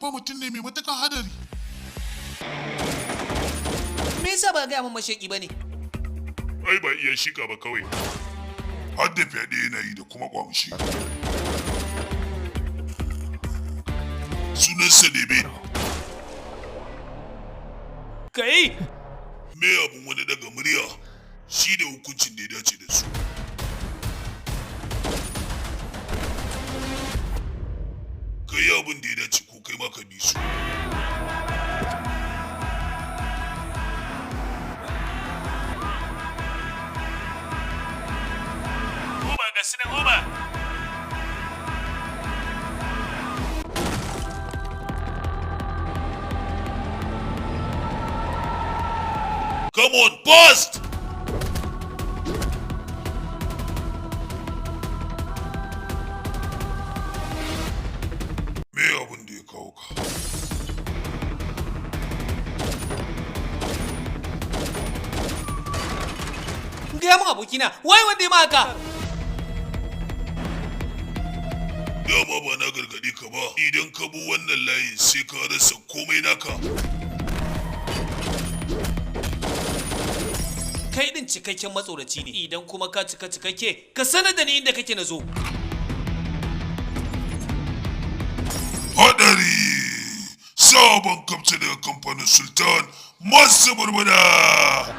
fa mutum ne mai matuƙar hadari. Me yasa ba gaya min mashaki bane? Ai ba iya shika ba kawai. Har da fyaɗe yana yi da kuma kwamshi. Sunansa Lebe. Kai! Me abun wani daga murya shi da hukuncin da ya dace da su. Kai abin da ya dace ko kai ma ka bi su. Oba ga su nan oba. Come on, bust! Me abin da ya kawo ka? Gaya min abokina, wai wanda ya ma haka? Dama ba na gargaɗe ka ba, idan ka bi wannan layin sai ka rasa komai naka. Kai din cikakken matsoraci ne, idan kuma ka cika cikakke, ka sanar da ni inda kake na zo. Hadari! Sabon kamce daga kamfanin Sultan masu burbada!